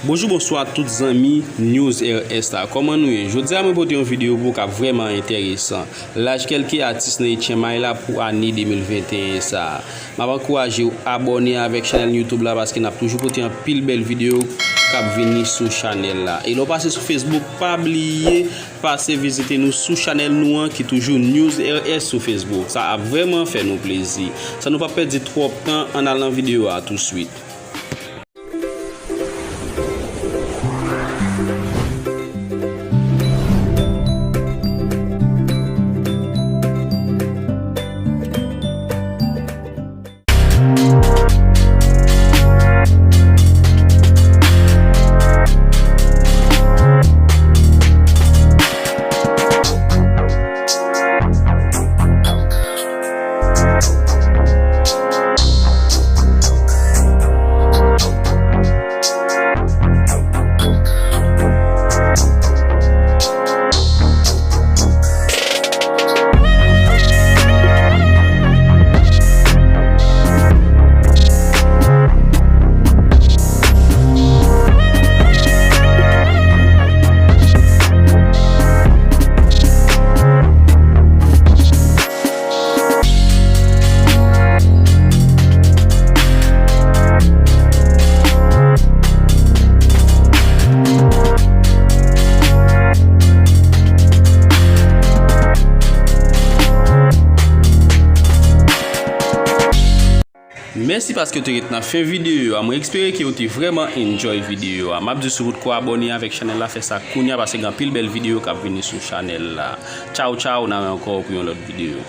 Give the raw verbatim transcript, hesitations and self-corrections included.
Bonjou, bonswa tout zanmi News R S la. Kòman nou ye? Jodi a mwen pote yon videyo pou w k ap vrèman enteresan. Laj kèlke atis nan Etchen May la pou ane de mil venteyen sa a. M ap ankouraje w abòne avèk chanèl YouTube la paske n ap toujou pote anpil bèl videyo k ap vini sou chanèl la. E lè w pase sou Facebook, pa bliye pase vizite nou sou chanèl nou an ki toujou News R S sou Facebook. Sa ap vrèman fè nou plezi. San nou pa pèdi twòp tan, ann al nan videyo a touswit. Mèsi paske w te ret nan fen videyo a. Mwen espere ke w te vrèman enjoy videyo a. M ap di sou wout ko abòne avèk chanèl la, fè sa kounye a paske gen anpil bèl videyo k ap vini sou chanèl la. Tchaw, tchaw, n a wè ankò pou yon lòt videyo.